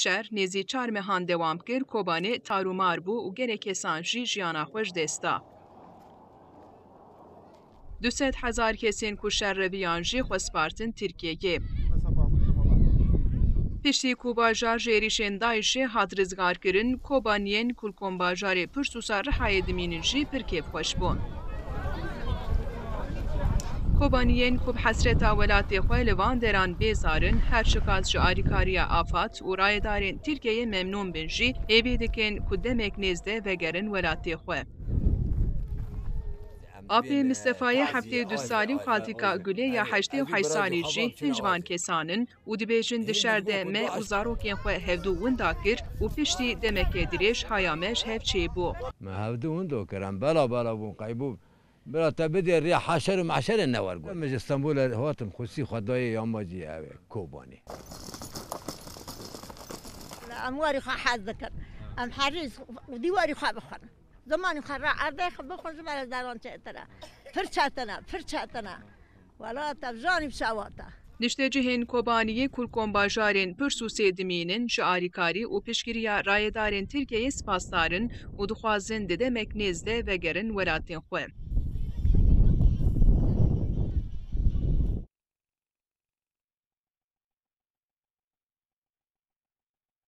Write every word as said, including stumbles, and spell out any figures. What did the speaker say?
Şer nêzî çar mehan dewam kir, Kobanê tarûmar bû û gelek kesan jî jiyana xwe ji dest da. Du sed hezar kesên ku şer reviyan jî xwe spartin Tirkiyeyê. Piştî ku bajar ji êrîşên DAIŞê hat rizgarkirin, Kobaniyên ku li kombajarê Pirsûsa Rihayê dimînin jî pir kêfxweş bûn. Kobaniyên ku bi hesreta welatê xwe li van deran bêzar in, her çiqas ji alîkariya AFAD û rayedarên Tirkiyeyê memnûn bin jî, hêvî dikin ku demek nêz de vegerin welatê xwe. Apê Mistefayê heftê û du salî û xaltîka Gulê ya heştê û heşt salî jî hin ji van kesan in û dibêjin di şer de me û zarokên xwe hevdû winda kir û piştî demeke dirêj haya me ji hev çêbû. Me hevdû winda kir, em bela bela bûn, qeybû. Bira te bidê rê heşer û meşerê ne wer got. Min ji Stenbolê hatim, xwesî xwe dayê ya me jî ew e, Kobanê. Em warî xwe hez dikin. Em herî û dîwarî xwe bixwin. Zimanî xwe re erdê xwe bixwin ji me re deran çêtir e. Pir çetin e, pir çetin e. Wela te bijanî bi çawa te. Niştecihên Kobaniyê ku li kombajarên Pirsûsê dimînin, ji alîkarî û piştgiriya rayedarên Tirkiyeyê spasdar in û dixwazin di demek nêz de vegerin welatên xwe.